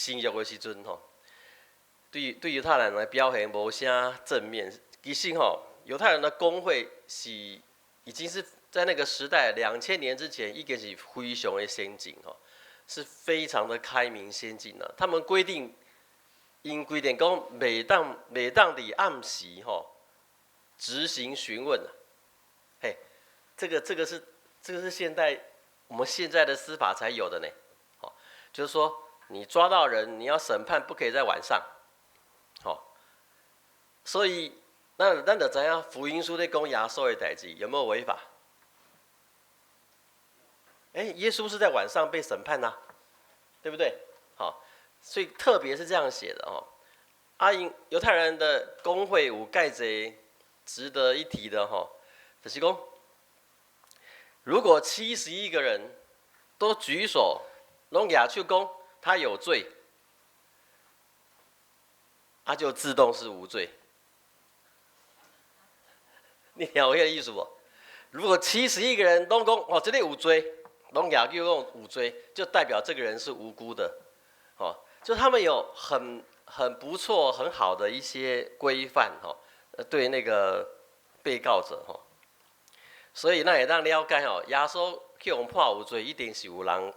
新約的時陣吼，對猶太人的表現無啥正面。其實吼，猶太人的公會是已經是在那個時代2000年之前，已經是非常的先進吼，是非常的開明先進了。他們規定，𪜶規定講，袂當佇暗時吼執行詢問。嘿，這個是現代我們現在的司法才有的呢。哦，就是說你抓到人，你要審判，不可以在晚上。好，所以咱就知影福音書咧講耶穌的代誌有沒有違法？哎，耶穌是在晚上被審判吶，對不對？好，所以特別是這樣寫的哦。啊𪜶猶太人的公會有蓋濟值得一提的哈，就是講，如果71個人都舉手，攏舉手講他有罪，他就自動是無罪。你聽有彼個意思無？如果七十一個人攏講哦，這個有罪，攏舉手講有罪，就代表這個人是無辜的。哦，就他們有很不錯、很好的一些規範，哈，對那個被告者，哈。所以咱會當了解吼，耶穌去予判有罪，一定是有人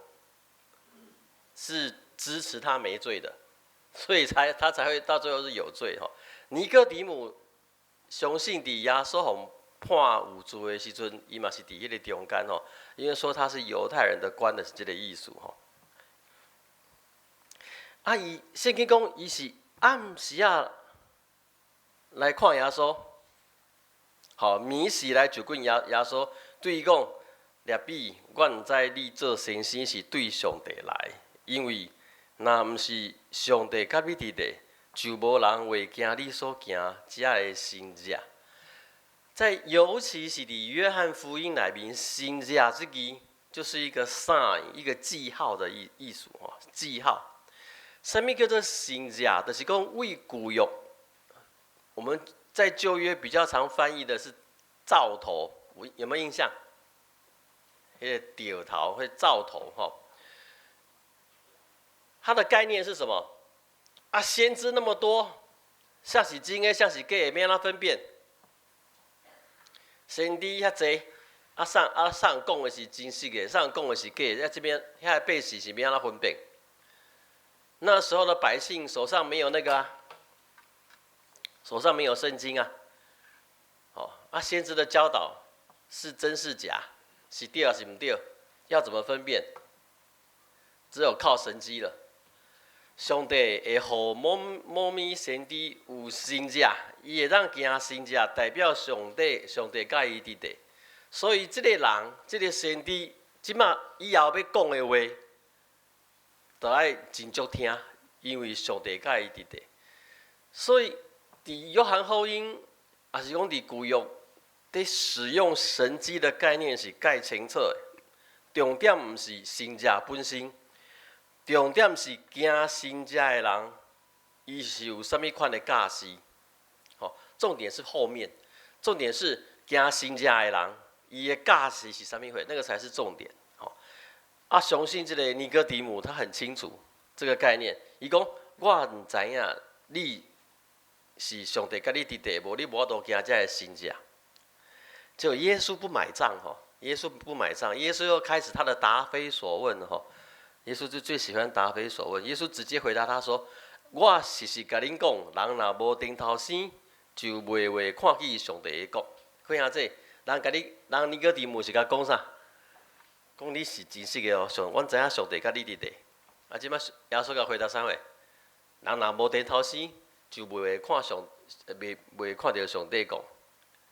是支持他沒罪的，所以他才會到最後是有罪，哈。尼哥底母相信佇耶穌予判有罪的時陣，伊嘛是佇彼個中間吼，因為說他是猶太人的官的是這個意思吼。啊，伊聖經講伊是暗時仔來看耶穌，好，暝時來就近耶穌，對伊講：拉比，我毋知你做先生是對上帝來，因為若毋是上帝佮你佇咧，就無人會行你所行遮个神跡。在尤其是佇約翰福音內面，神跡這字就是一個 sign，一個記號的意思吼，記號。啥物叫做神跡？就是講為舊約，我們在舊約比較常翻譯的是兆頭，有沒有印象？彼個兆頭會兆頭吼，它的概念是什麼？啊，先知那麼多，啥是真的，啥是假的，欲按怎分辨？先知遐濟，啊啥啊啥人講的是真實的，啥人講的是假的，啊這邊遐百姓是欲按怎分辨？那時候的百姓手上沒有那個啊，手上沒有聖經啊，哦，啊，先知的教導是真是假，是對還是毋對？要怎麼分辨？只有靠神蹟了。上帝會予某某物先知有神跡，伊會當行神跡，代表上帝，上帝佮伊佇咧。所以這個人，這個先知，這馬以後欲講的話，都愛真足聽，因為上帝佮伊佇咧。所以，佇約翰福音，抑是講佇舊約，佇使用神蹟的概念是蓋清楚的。重點毋是神跡本身，重點是行神跡的人，伊是有啥物款的教示。吼，重點是後面，重點是行神跡的人，伊的教示是啥物貨，那個才是重點。吼，啊，相信這個尼哥底母，他很清楚這個概念。伊講，我毋知影你是上帝佮你佇咧，無你無法度行這个神跡。就耶穌不買賬吼，耶穌不買賬，耶穌又開始他的答非所問吼。耶穌就最喜歡答非所問。耶穌直接回答他說：“我實實共恁講，人若無重頭生，就袂會看見上帝的國。”看下這，人共你，人尼哥底母是共講啥？講你是真實的哦，上，阮知影上帝佮你佇咧。啊，這擺耶穌共回答啥話？人若無重頭生，就袂會看上，袂看著上帝國。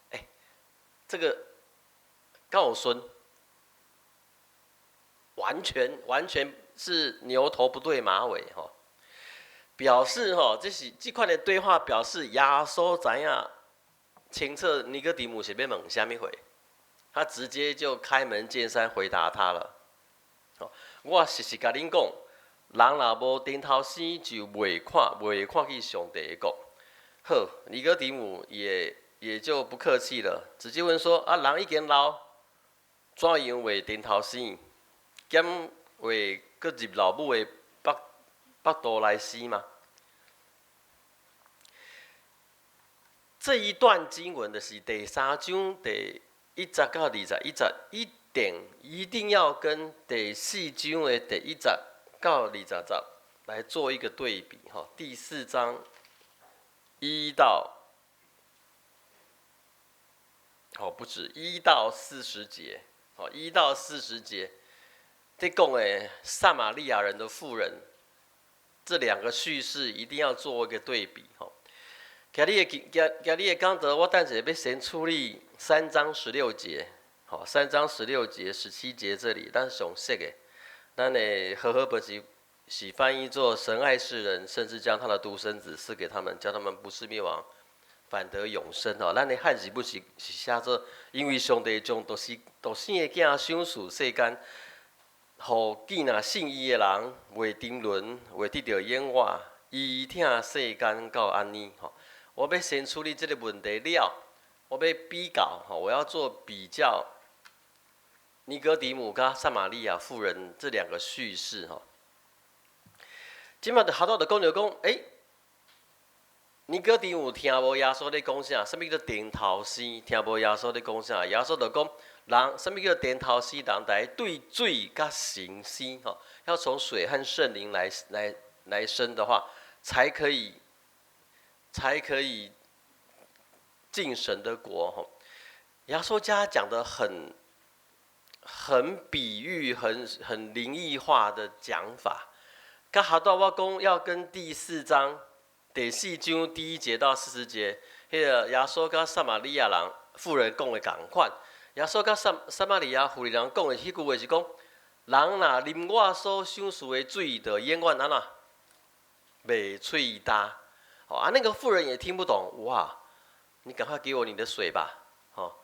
欸，這個敢有順？完全完全是牛頭不對馬尾吼，表示吼，這是這款的對話，表示耶穌知影清楚尼哥底母是欲問啥物話，他直接就開門見山回答他了。我實實共恁講，人若無重頭生，就袂看見上帝的國。好，尼哥底母也就不客氣了，直接問說：啊，人已經老，怎樣會重頭生？敢會閣入老母的腹腹肚來生嗎？這一段經文就是第三章第一節到二十一節，一定一定要跟第四章的第一節到二十節來做一個對比。哈，第四章一到，哦，不止一到四十節，哦，一到四十節，這講的撒瑪利亞人的婦人，這兩個敘事一定要做一個對比。吼。今日的講道，我等下欲先處理三章十六節，好，三章十六節、17節這裡，咱上熟的，咱的和合本是翻譯做“神愛世人，甚至將他的獨生子賜給他們，叫他們不至滅亡，反得永生”哦，咱的漢字本是寫做“因為上帝將獨生的囝賞賜世間，予見若信伊的人，袂沉淪，會得著永活。伊疼世間到按呢。”吼。我欲先處理這個問題了，我欲比較，吼，我要做比較，尼哥底母佮撒瑪利亞婦人這兩個敘事，吼。這馬就好多就講著講，欸，尼哥底母聽無耶穌咧講啥？啥物叫做重頭生？聽無耶穌咧講啥？耶穌就講，人啥物叫做重頭生？人得對水佮聖靈生，吼，要從水和聖靈來生的話，才可以進神的國。吼，耶穌遮講的很比喻、很靈異化的講法。剛好到我講要跟第四章第四章第一節到四十節，彼個耶穌佮撒瑪利亞人婦人講的仝款。耶穌佮撒瑪利亞婦人講的彼句話是講：人若啉我所賞賜的水，就永遠按怎袂喙焦。哦啊，那個婦人也聽不懂，哇！你趕快給我你的水吧，哦，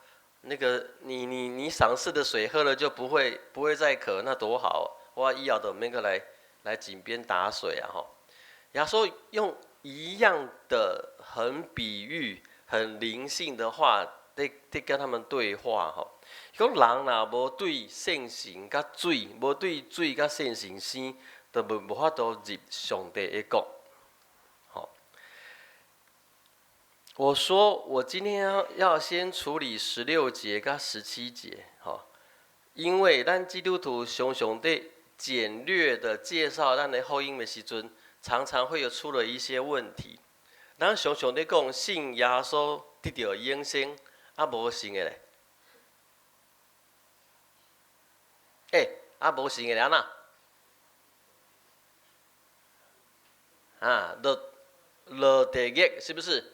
那個你賞賜的水喝了就不會再渴，那多好！我以後就免閣來井邊打水啊，吼。耶穌用一樣的很比喻、很靈性的話，佇跟他們對話，吼。講人若無對聖神佮水，無對水佮聖神生，就無法度入上帝的國。我說，我今天要先處理十六節佮十七節，吼，因為咱基督徒常常佇簡略的介紹咱的福音的時陣，常常會有出了一些問題。咱常常佇講信耶穌得著永生，啊無信的咧，欸，啊無信的咧按怎？啊，落地獄是不是？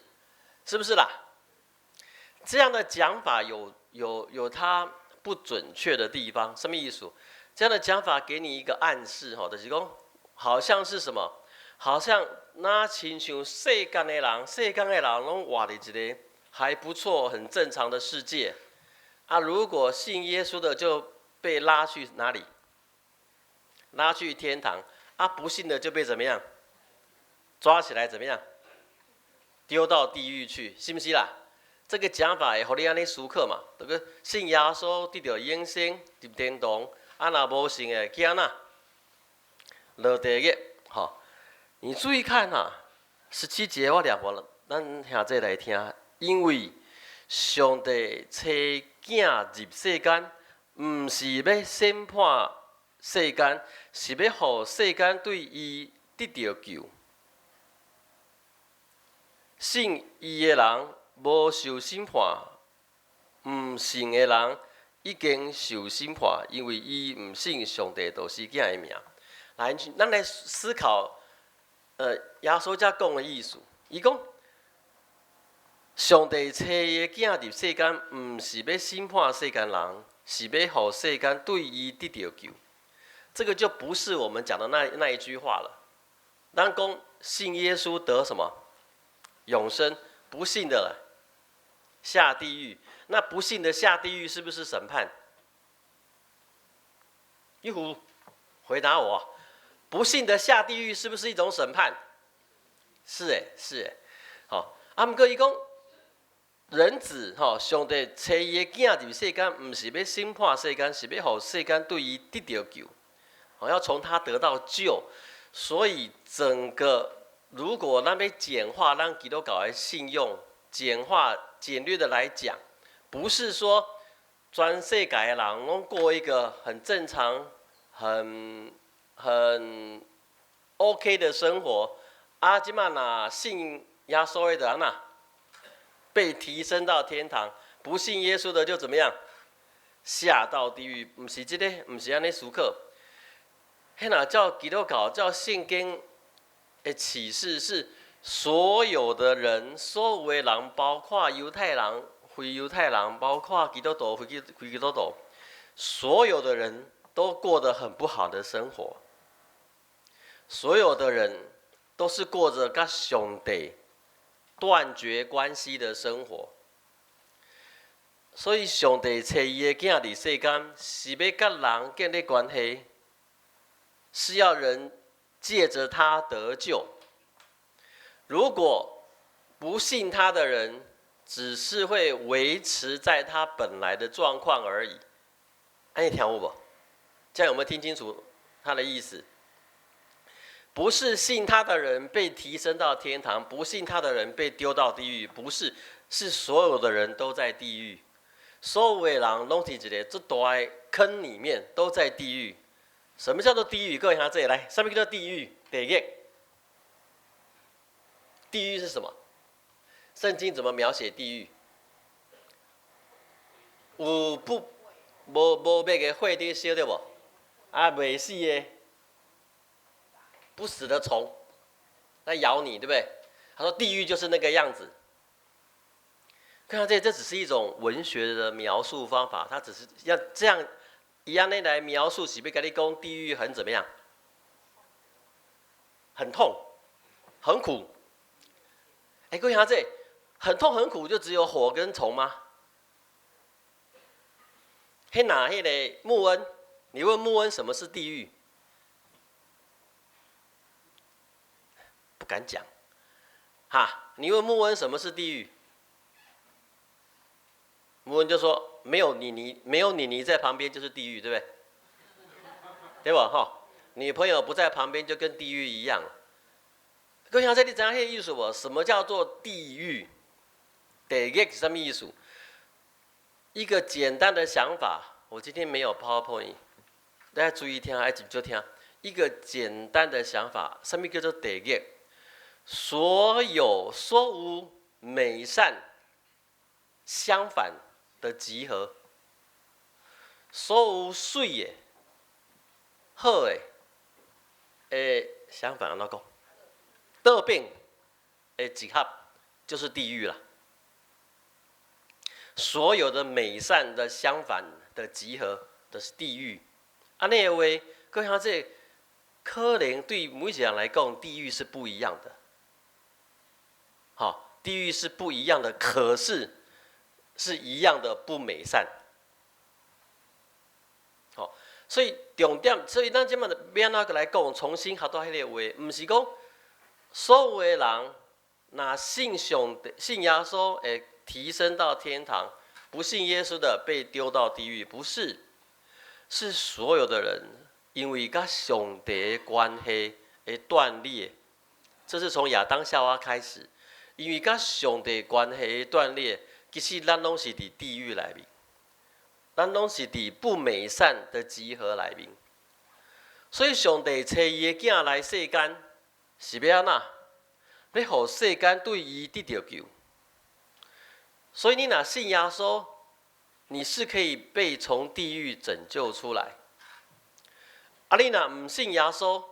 是不是啦？這樣的講法有它不準確的地方，什麼意思？這樣的講法給你一個暗示，吼，就是講，好像是什麼？好像那親像世間的人，世間的人攏活佇一個還不錯、很正常的世界。啊，如果信耶穌的就被拉去哪裡？拉去天堂。啊，不信的就被怎麼樣？抓起來怎麼樣？丟到地獄去，是毋是啦？這個講法會予你按呢思考嘛？這個信耶穌得著永生入天堂，啊，若無信的，去按怎？落地獄，吼！你注意看啊，十七節我念予咱兄弟來聽，因為上帝差囝入世間，毋是欲審判世間，是欲予世間對伊得著救。信伊的人無受審判，毋信的人已經受審判，因為伊毋信上帝獨生囝的名。來，咱來思考，耶穌遮講的意思，伊講上帝差伊的囝入世間，毋是欲審判世間人，是欲予世間對伊得著救。這個就不是我們講的那一句話了。咱講信耶穌得什麼？永生。不信的下地獄。那不信的下地獄是不是審判？一虎回答我：不信的下地獄是不是一種審判？是欸，是欸。好，啊，毋過伊講人子吼，上帝差伊的囝入世間，毋是欲審判世間，是欲予世間對伊得著救。好，要從他得到救。所以整個如果咱欲簡化咱基督教的信用，簡化簡略的來講，不是說全世界的人攏過一個很正常、很 OK 的生活。啊，這馬若信耶穌的人啊，被提升到天堂；不信耶穌的就怎麼樣？下到地獄。毋是這個，毋是按呢思考。彼若照基督教照聖經的啟示是，所有的人，所有的人，包括猶太人、非猶太人，包括基督徒、非基督徒，所有的人都過得很不好的生活。所有的人都是過着佮上帝斷絕關係的生活。所以上帝差伊的囝佇世間，是欲佮人建立關係，是要人借着他得救。如果不信他的人，只是會維持在他本來的狀況而已。按呢聽有無？這樣有沒有聽清楚他的意思？不是信他的人被提升到天堂，不信他的人被丟到地獄，不是，是所有的人都在地獄。所有的人攏佇一个足大的坑裡面，都在地獄。什麼叫做地獄？各位兄弟來，什麼叫做地獄？地獄。地獄是什麼？聖經怎麼描寫地獄？有不無滅的火佇燒對無？啊，袂死的，不死的蟲來咬你，對不對？他說地獄就是那個樣子。看這只是一種文學的描述方法，他只是要這樣伊按呢來描述，是欲共你講地獄很怎麼樣？很痛，很苦。哎，各位兄弟，很痛很苦，就只有火跟蟲嗎？彼若彼个穆恩，你問穆恩什麼是地獄？不敢講。哈，你問穆恩什麼是地獄？穆恩就說：沒有妮妮，沒有妮妮在旁邊就是地獄，對不對？對吧？哈，女朋友不在旁邊就跟地獄一樣。各位兄弟，你知影彼个意思無？什麼叫做地獄？地獄是什麼意思？一個簡單的想法，我今天沒有 PowerPoint，大家注意聽，愛認真聽。一個簡單的想法，什麼叫做地獄？所有美善相反的集合，所有媠的、好的，相反按怎講？倒反的集合就是地獄了。所有的美善的相反的集合的是地獄。按呢的話，各位兄弟，可能對每一個人來講，地獄是不一樣的。好，地獄是不一樣的，可是是一樣的不美善。好，所以重點，所以咱這馬欲按怎來講，重新學到彼个話，毋是講所有的人若信上帝、信耶穌會提升到天堂，不信耶穌的被丟到地獄，不是，是所有的人因為佮上帝的關係會斷裂，這是從亞當夏娃開始，因為佮上帝關係斷裂，其實咱攏是佇地獄內面，咱攏是佇不美善的集合內面，所以上帝差伊的囝來世間，是欲按怎？欲予世間對伊得著救。所以你若信耶穌，你是可以被從地獄拯救出來。啊，你若毋信耶穌，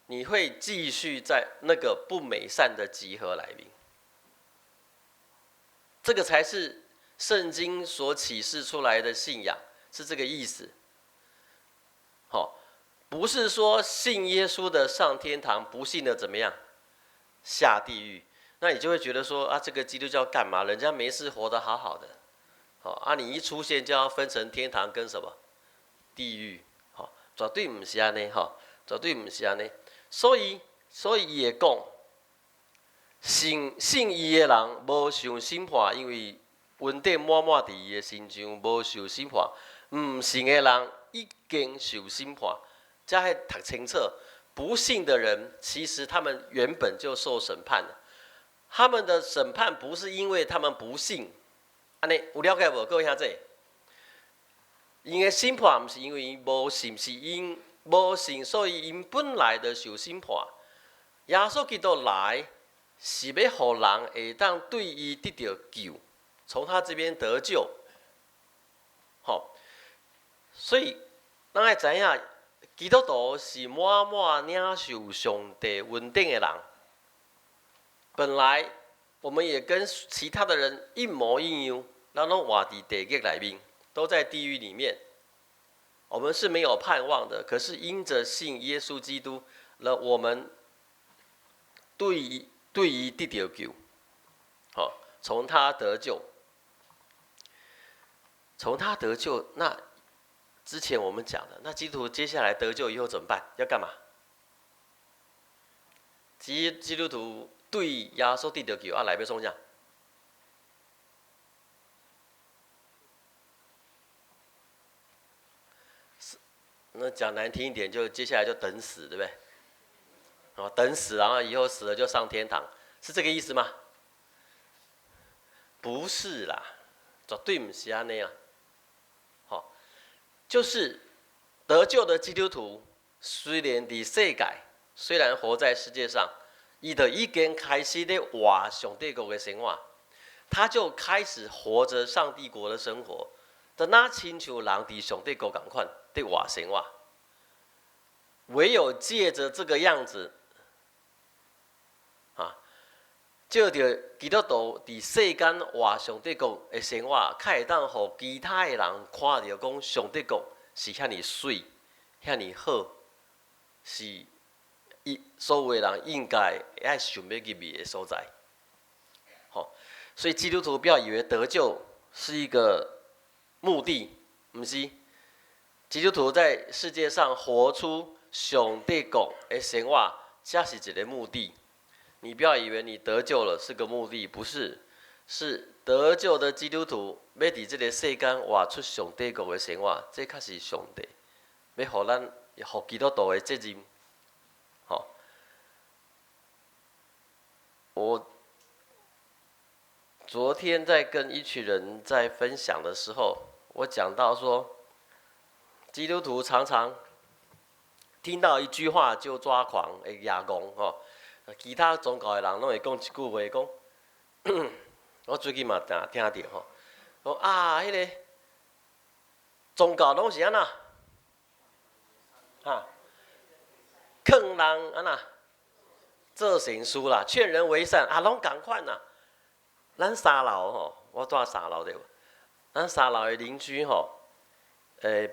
你會繼續在那個不美善的集合內面。這個才是聖經所啟示出來的信仰，是這個意思。好，不是說信耶穌的上天堂，不信的怎麼樣下地獄。那你就會覺得說啊，這個基督教幹嘛？人家沒事活得好好的，好啊，你一出現就要分成天堂跟什麼地獄？好，絕對毋是按呢，吼，絕對毋是按呢。所以伊會講，信伊的人無受審判，因為恩典滿滿佇伊的身上，無受審判。毋信的人已經受審判，這彼讀清楚。不信的人，其實他們原本就受審判了。他們的審判不是因為他們不信，按呢有了解無？各位兄弟，𪜶的審判毋是因為𪜶無信，是𪜶無信，所以𪜶本來就受審判。耶穌基督來是欲予人會當對伊得著救，從他這邊得救。吼，所以咱愛知影，基督徒是滿滿領受上帝恩典的人。本來我們也跟其他的人一模一樣，咱攏活佇地獄內面，都在地獄裡面。我們是沒有盼望的，可是因着信耶穌基督，那我們對伊得著救，好，從他得救，從他得救。那之前我們講的，那基督徒接下來得救以後怎麼辦？要幹嘛？基督徒對耶穌得著救啊，來欲創啥？那講難聽一點，就接下來就等死，對不對？哦，等死，然後以後死了就上天堂，是這個意思嗎？不是啦，絕對毋是按呢啊。好，就是得救的基督徒，雖然佇世界，雖然活在世界上，伊就已經開始咧活上帝國的生活，他就開始活着上帝國的生活，就若親像人佇上帝國仝款佇活生活。唯有借着這個樣子，啊，借著基督徒佇世間活上帝國的生活，較會當予其他的人看著講上帝國是遐爾媠、遐爾好，是伊所有的人應該愛想欲入去的所在。吼，所以基督徒不要以為得救是一個目的，毋是。基督徒在世界上活出上帝國的生活，才是一個目的。你不要以為你得救了是個目的，不是，是得救的基督徒欲佇這個世間活出上帝國的生活，這較是上帝欲予咱、予基督徒的責任。吼，我昨天在跟一群人在分享的時候，我講到說，基督徒常常聽到一句話就抓狂，會蜈戇吼。其他宗教的人攏會講一句話，講，我最近嘛定聽著吼，講啊，彼個宗教攏是按怎？哈，勸人按怎？做善事啦，勸人為善啊，攏仝款啦。咱三樓吼，我住三樓對無？咱三樓的鄰居吼，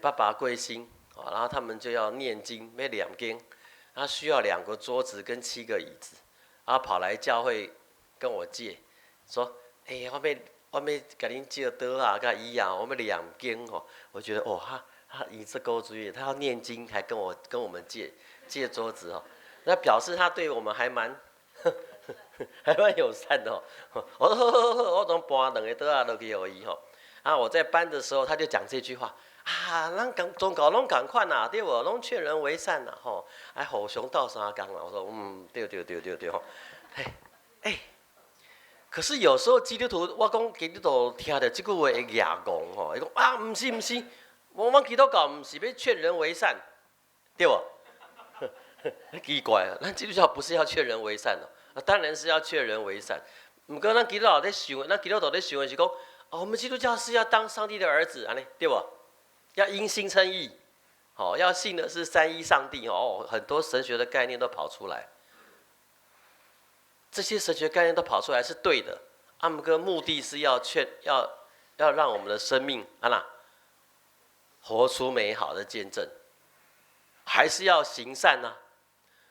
爸爸過身，然後他們就要念經，欲念經。他需要兩個桌子跟七個椅子，然後跑來教會跟我借，說：“欸，我欲共恁借桌仔佮椅仔，我欲念經吼。”我覺得哦，他伊這夠注意，他要念經還跟我們借桌子哦，那表示他對我們還蠻友善的哦。我說我總搬兩個桌仔落去予伊吼。啊，我在搬的時候他就講這句話。啊，咱講宗教攏仝款啦，對無？攏勸人為善啦，吼，愛互相鬥相共啦。我說，嗯，對對對對對吼。嘿，欸，可是有時候基督徒，我講基督徒聽著這句話會蜈戇吼，伊講啊，毋是毋是，我們基督教毋是欲勸人為善，對無？奇怪啊，咱基督教不是要勸人為善哦，啊，當然是要勸人為善。毋過咱基督教咧想，咱基督徒咧想的是講，哦，我們基督教是要當上帝的兒子，按呢，對無？要因信稱義，好，要信的是三一上帝哦，很多神學的概念都跑出來，這些神學概念都跑出來是對的。啊毋過目的是要勸，要讓我們的生命按怎活出美好的見證，還是要行善呢？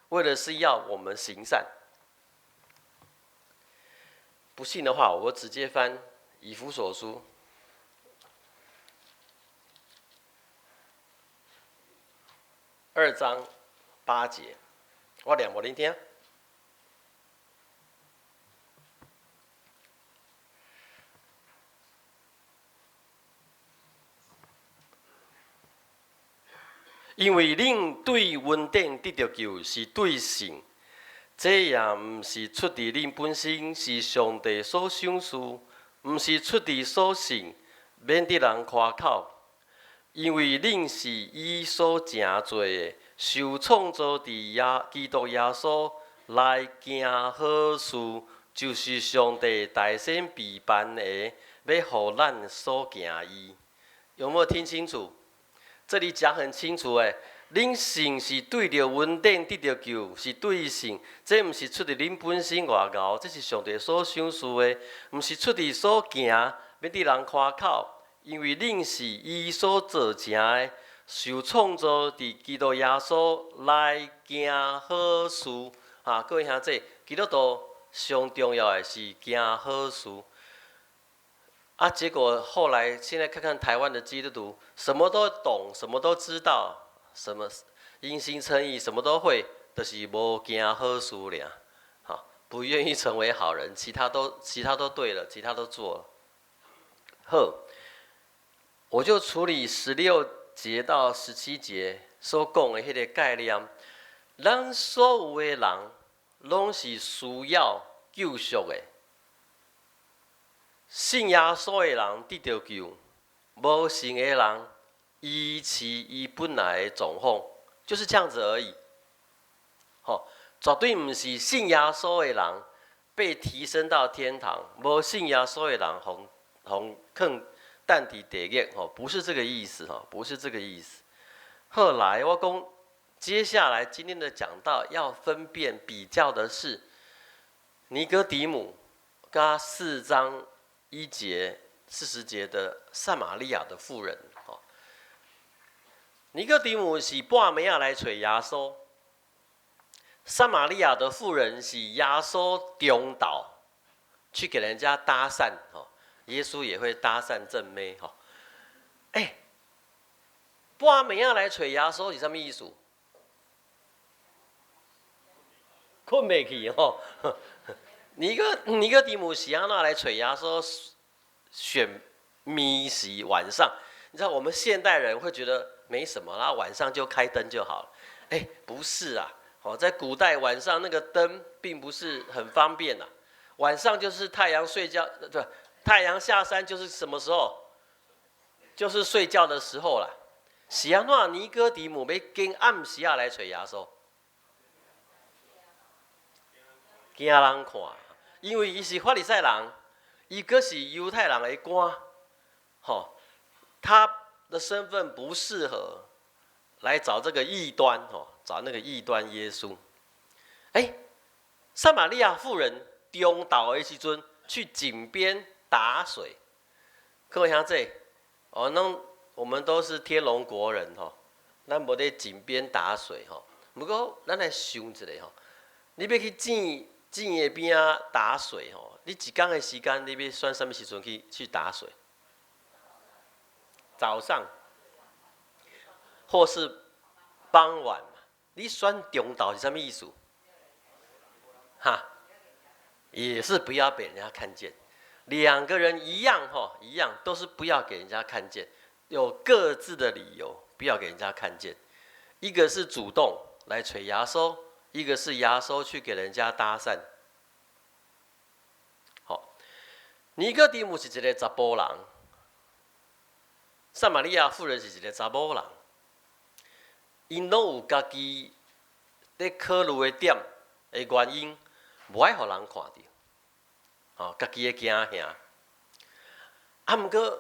為的是要我們行善。不信的話，我直接翻以弗所書。2章8節，我念予恁聽。因為恁對恩典得著救，是對信，這也毋是出佇恁本身，是上帝所賞賜，毋是出佇所行，免得人誇口。因為恁是伊所成做的，受創造佇耶基督耶穌來行好事，就是上帝大先備辦的，欲予咱所行伊。有沒有聽清楚？這裡講很清楚誒，恁信是對著恩典得著救，是對信，這毋是出佇恁本身外𠢕，這是上帝所賞賜的，毋是出佇所行，免得人誇口。因為恁是伊所造成的，受創造佇基督耶穌來行好事。啊，各位兄弟，基督徒上重要的是行好事。啊，結果後來現在看看台灣的基督徒，什麼都懂，什麼都知道，什麼因信稱義，什麼都會，就是無行好事爾。好，不願意成為好人，其他都對了，其他都做了。好。我就處理16節到17節所講的彼個概念，咱所有的人攏是需要救贖的。信耶穌的人得著救，無信的人維持伊本來的狀況，就是這樣子而已。吼，絕對毋是信耶穌的人被提升到天堂，無信耶穌的人予予囥等佇地獄，吼，不是這個意思，吼，不是這個意思。後來我講，接下來今天的講道要分辨比較的是尼哥底母佮4章1節40節的撒瑪利亞的婦人，吼，尼哥底母是半暝仔來揣耶穌，撒瑪利亞的婦人是耶穌中晝去給人家搭訕，吼。耶穌也會搭訕正妹，吼。欸，半暝仔來揣耶穌是啥物意思？睏袂去吼。尼哥底母是按怎來揣耶穌？選暝時晚上，你知道我們現代人會覺得沒什麼啦，晚上就開燈就好了。欸，不是啊，哦，在古代晚上那個燈並不是很方便吶。晚上就是太陽睡覺，對，太陽下山就是什麼時候？就是睡覺的時候啦。是按怎尼哥底母欲揀暗時仔來揣耶穌？驚人看，因為伊是法利賽人，伊閣是猶太人的官，吼，他的身份不適合來找這個異端，吼，找那個異端耶穌。欸，撒瑪利亞婦人中晝的時陣去井邊打水，各位兄弟，哦，那我們都是天龍國人吼，咱無佇井邊打水吼。毋過咱來想一下吼，你欲去井井的邊仔打水吼，你一工的時間你欲選啥物時陣去打水？早上，或是傍晚嘛？你選中晝是啥物意思？哈，也是不要被人家看見。兩個人一樣吼，一樣都是不要給人家看見，有各自的理由，不要給人家看見。一個是主動來揣耶穌，一個是耶穌去給人家搭訕。好，尼哥底母是一個查埔人，撒瑪利亞婦人是一個查某人，𪜶攏有家己咧考慮的點的原因，無愛予人看著，吼，家己的驚嚇。啊，毋過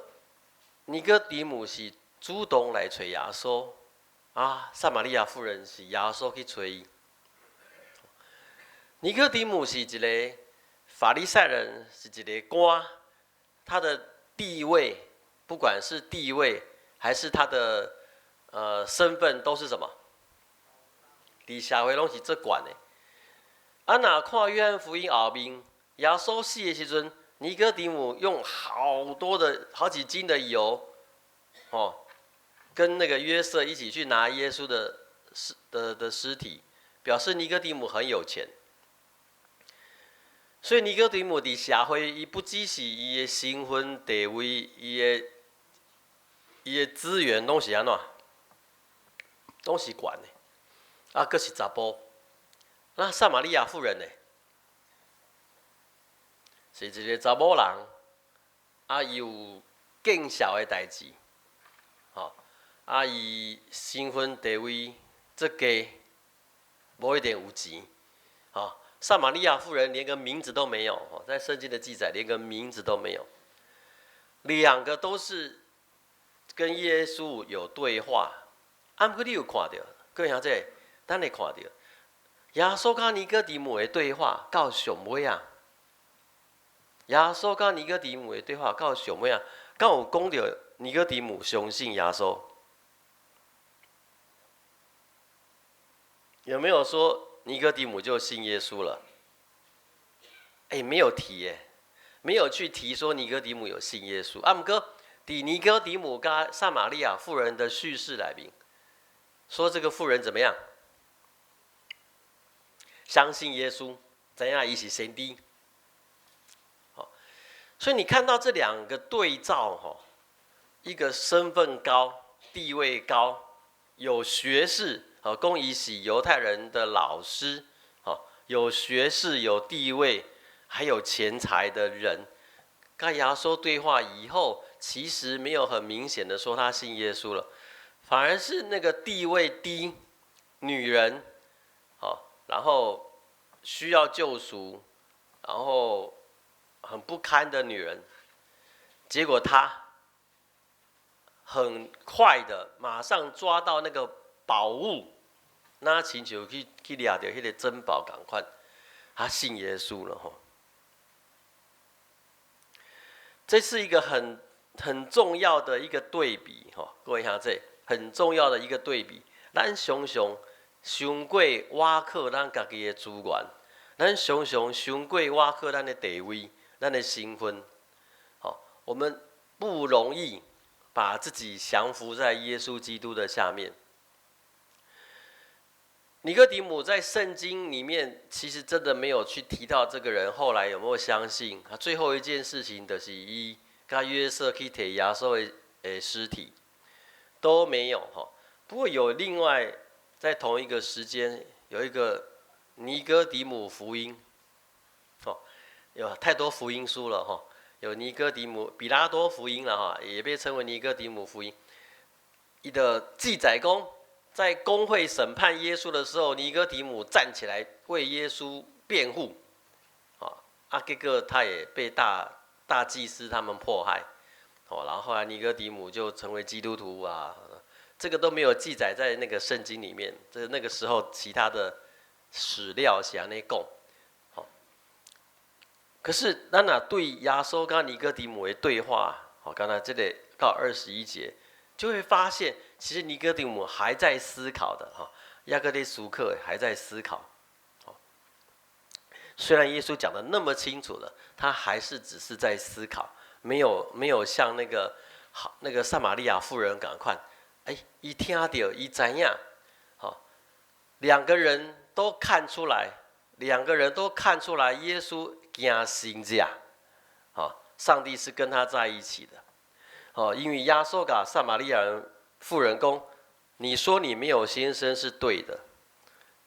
尼哥底母是主動來揣耶穌，啊，撒瑪利亞婦人是耶穌去揣伊。尼哥底母是一個法利賽人，是一個官，他的地位，不管是地位還是他的身份，都是什麼？佇社會攏是足懸的。啊，若看約翰福音後面，耶穌死的時陣，尼哥底母用好多的好幾斤的油，哦，跟那個約瑟一起去拿耶穌的屍體，表示尼哥底母很有錢。所以尼哥底母佇社會，伊不只是伊的身份地位，伊的資源攏是按怎？攏是懸的，啊，閣是查埔。那撒瑪利亞婦人呢？是一个查某人，啊，伊有見笑的代誌，吼，啊，伊身份地位足低，無一定有錢，吼。撒瑪利亞婦人連個名字都沒有，在聖經的記載連個名字都沒有。兩個都是跟耶穌有對話，啊，毋過你有看著，各位兄弟，等會看著耶穌佮尼哥底母的對話到上尾啊，耶穌佮尼哥底母的對話到上尾啊，敢有講著尼哥底母相信耶穌？有沒有說尼哥底母就信耶穌了？哎，沒有提耶，沒有去提說尼哥底母有信耶穌。啊，毋過，佇尼哥底母佮撒瑪利亞婦人的敘事內面，說這個婦人怎麼樣？相信耶穌，知影伊是先知。好，所以你看到這兩個對照，哈，一個身份高、地位高、有學識。好，講伊是猶太人的老師，好，有學識、有地位，還有錢財的人，跟耶穌對話以後，其實沒有很明顯的說他信耶穌了，反而是那個地位低女人，好，然後需要救贖，然後很不堪的女人，結果她很快的馬上抓到那個寶物，那親像去掠著彼个珍寶仝款，他信耶穌了吼。這是一個很重要的一個對比吼，各位兄弟，很重要的一個對比。咱常常傷過倚靠咱家己的資源，咱常常傷過倚靠咱的地位、咱的身份，吼，我們不容易把自己降服在耶穌基督的下面。尼哥底母在聖經裡面其實真的沒有去提到這個人後來有沒有相信。他最後一件事情就是伊佮約瑟去提耶穌的屍體都沒有哈。不過有另外在同一個時間有一個尼哥底母福音，哦，有太多福音書了哈。有尼哥底母彼拉多福音了哈，也被稱為尼哥底母福音。伊的記載講，在公會審判耶穌的時候，尼哥底母站起來為耶穌辯護，啊，結果他也被大祭司他們迫害，哦，然後後來尼哥底母就成為基督徒啊，這個都沒有記載在那個聖經裡面，這那個時候其他的史料是按呢講，好，可是咱若對耶穌佮尼哥底母的對話，好，剛才這裡到21節，就會發現，其實尼哥底母還在思考的哈，猶閣咧思考還在思考。雖然耶穌講的那麼清楚了，他還是只是在思考，沒有像那個好那個撒瑪利亞婦人仝款，哎，伊聽著伊知影，好，兩個人都看出來，兩個人都看出來耶穌行神跡，好，上帝是跟他在一起的。哦，因為耶穌共撒瑪利亞人婦人講，你說你沒有先生是對的，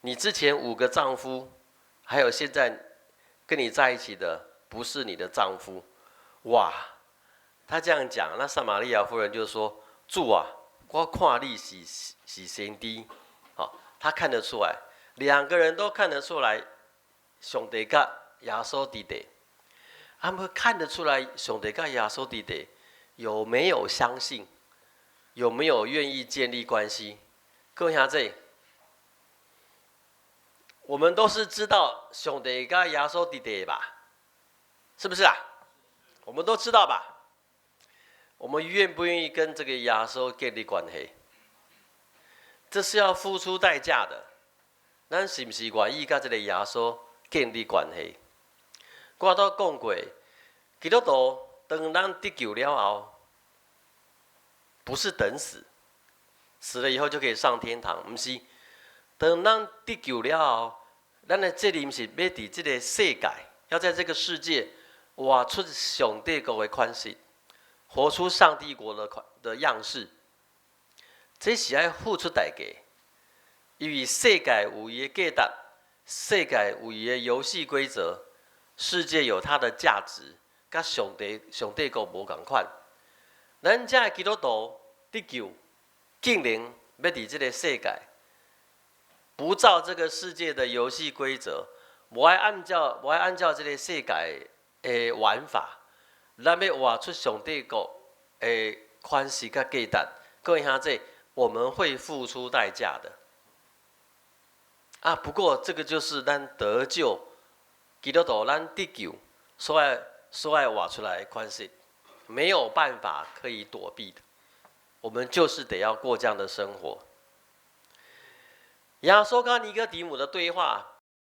你之前五個丈夫，還有現在跟你在一起的不是你的丈夫，哇！他這樣講，那撒瑪利亞婦人就說：主啊，我看你是先知，好，他看得出來，兩個人都看得出來，上帝佮耶穌佇佇，他們看得出來，上帝佮耶穌佇佇。有沒有相信？有沒有願意建立關係？各位兄弟，我們都是知道上帝佮耶穌佇佇吧？是不是啊？我們都知道吧？我們願不願意跟這個耶穌建立關係？這是要付出代價的。咱是毋是願意佮這個耶穌建立關係？我都講過，基督徒當咱得救了後，不是等死，死了以後就可以上天堂，毋是。當咱得救了後，咱的責任是欲佇這個世界，要在這個世界活出上帝國的款式，活出上帝國的款的樣式。這是愛付出代價。因為世界有伊的價值，世界有伊的遊戲規則，世界有它的價值，佮上帝國無仝款。咱遮的基督徒得救，竟然欲佇這个世界，不照這個世界的遊戲規則，無愛按照這个世界的玩法，咱欲活出上帝國的款式佮價值。各位兄弟，我們會付出代價的。啊，不過這個就是咱得救，基督徒咱得救，所愛活出來的款式，沒有辦法可以躲避的。我們就是得要過這樣的生活。耶穌佮尼哥底母的對話，